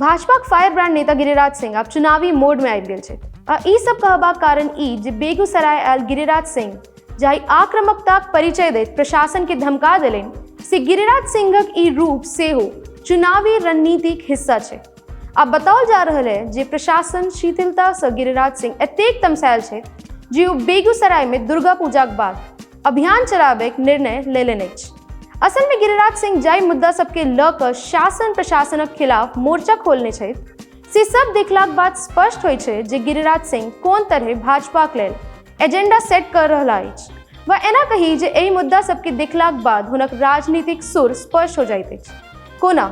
भाजपाक fire brand नेता गिरिराज सिंह आब चुनावी मोड में आबि गेल छथि आ ई सब कहबाक कारण ई जे बेगूसराय आयल गिरिराज सिंह जाहि आक्रामकताक परिचय दैत प्रशासन के धमका देलनि से गिरिराज सिंहक ई रूप सेहो चुनावी रणनीतिक हिस्सा छै। आब बताओल जा रहल है जे प्रशासन शिथिलता से गिरिराज सिंह एतेक तमसायल छै जे ओ बेगूसराय में दुर्गा पूजाक बाद अभियान चलाबैक निर्णय ले लेने अछि। असल में गिरिराज सिंह जाहि मुद्दा सबके लऽ कऽ शासन प्रशासनक खिलाफ मोर्चा खोलने छथि से सब देखलाक बाद स्पष्ट होइ छै जे गिरिराज सिंह कोन तरहे भाजपाक लेल एजेंडा सेट कर रहला अछि वा एना कही जे एहि मुद्दा सबके देखलाक बाद हुनक राजनीतिक सुर स्पष्ट हो जाइत अछि। कोना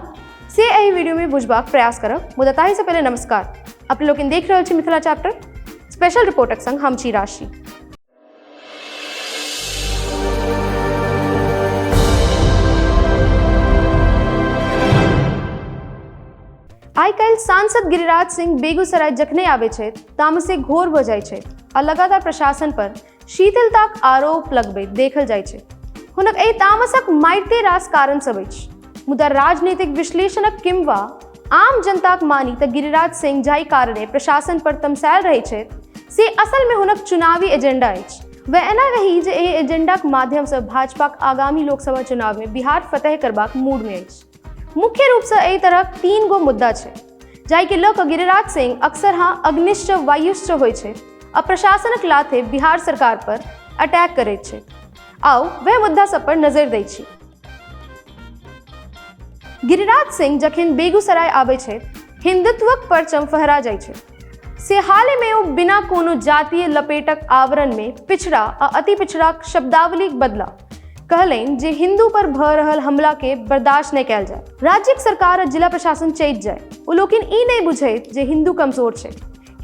से एहि वीडियो में बुझबाक प्रयास करब, मुदा ताहि से पहिले नमस्कार। अपने लोकनि देख रहल छी मिथिला चैप्टर स्पेशल रिपोर्टक संग हम छी राशि। आइ काल्हि सांसद गिरिराज सिंह बेगूसराय जखने आबै छथि तामसे घोर भऽ जाइ छथि आ लगातार प्रशासन पर शिथिलताक आरोप लगबैत देखल जाइ छै। हुनक एहि तामसक मारिते रास कारण सब अछि, मुदा राजनीतिक विश्लेषणक किंवा आम जनताक मानी तऽ गिरिराज सिंह जाहि कारणे प्रशासन पर तमसायल रहै छथि से असल में हुनक चुनावी एजेंडा अछि। वह एना कही जे एहि एजेंडाक माध्यमसँ भाजपाक आगामी लोकसभा चुनाव में बिहार फतेह करबाक मूड में अछि। मुख्य रूपसँ एहि तरहक 3 गो मुद्दा छै जाहिके लऽ कऽ गिरिराज सिंह अक्सर हाँ अग्निश्च वायुश्च होइ छै आ प्रशासनक लाथे बिहार सरकार पर अटैक करैत छै। आउ वएह मुद्दा सब पर नजरि दै छी। गिरिराज सिंह जखन बेगूसराय आबै छै हिंदुत्वक परचम फहरा जाइ छै। से हालेमे ओ बिना कोनो जातीय लपेटक आवरणमे पिछड़ा आ अति पिछड़ाक शब्दावलीक बदला कहलनि जे हिंदू पर भऽ रहल हमला के बर्दाश्त नहि कयल जाय, राज्यक सरकार आ जिला प्रशासन चैत जाय। ओ लोकनि ई नहि बुझैत जे हिंदू कमजोर छै,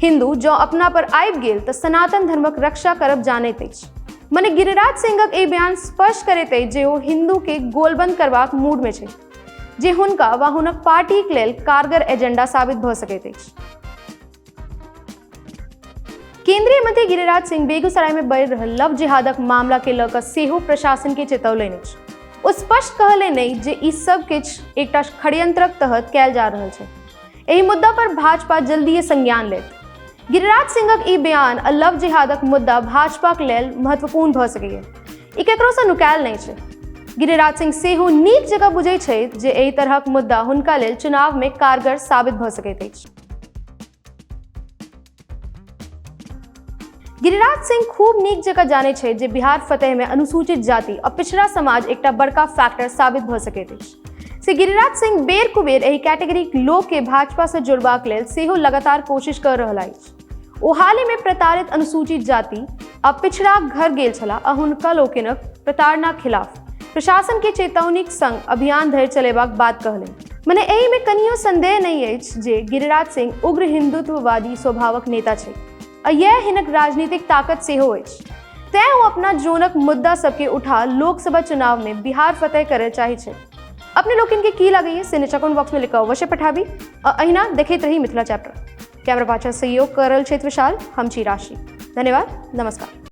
हिंदू जँ अपना पर आबि गेल तऽ सनातन धर्मक रक्षा करब जानैत अछि। मने गिरिराज सिंहक ई बयान स्पष्ट करैत अछि जे ओ हिंदू के गोलबंद करबाक मूड में छै, जे हुनका वा हुनक पार्टीक लेल कारगर एजेंडा साबित भऽ सकैत अछि। केंद्रीय मंत्री गिरिराज सिंह बेगूसराय में बढ़ि रहल लव जिहादक मामला के लऽ कऽ सेहो प्रशासन के चेतौलनि अछि। ओ स्पष्ट कहलनि अछि जे ई सब किछु एकटा षड्यंत्रक तहत कयल जा रहल छै। एहि मुद्दा पर भाजपा जल्दिए संज्ञान लेत। गिरिराज सिंहक ई बयान आ लव जिहादक मुद्दा भाजपाक लेल महत्वपूर्ण भऽ सकैए, ई केकरोसँ नुकायल नहि छै। गिरिराज सिंह सेहो नीक जकाँ बुझैत छथि जे एहि तरहक मुद्दा हुनका लेल चुनावमे कारगर साबित भऽ सकैत अछि। गिरिराज सिंह खूब नीक जकाँ जानैत छथि जे बिहार फतेहमे अनुसूचित जाति आ पिछड़ा समाज एकटा बड़का फैक्टर साबित भऽ सकैत अछि। से गिरिराज सिंह बेर कुबेर एहि कैटेगरीक लोकके भाजपासँ जुड़बाक लेल सेहो लगातार कोशिश कऽ रहल अछि। ओ हालहिमे प्रताड़ित अनुसूचित जाति आ पिछड़ाक घर गेल छलाह आ हुनका लोकनिक प्रताड़नाक खिलाफ प्रशासनके चेतौनीक संग अभियान धरि चलेबाक बात कहलनि। मने एहिमे कनियो संदेह नहि अछि जे गिरिराज सिंह उग्र हिंदुत्ववादी स्वभावक नेता छथि आ यैह हिनक राजनीतिक ताकत सेहो अछि। तें ओ अपना जोनक मुद्दा सबके उठा लोकसभा चुनावमे बिहार फतेह करय चाहैत छथि। अपने लोकनिके की लगैए से नीचा कमेंट बॉक्समे लिख कऽ अवश्य पठाबी आ अहिना देखैत रही मिथिला चैप्टर। कैमरा पाछा सहयोग कर रहल छथि विशाल, हम छी राशि। धन्यवाद, नमस्कार।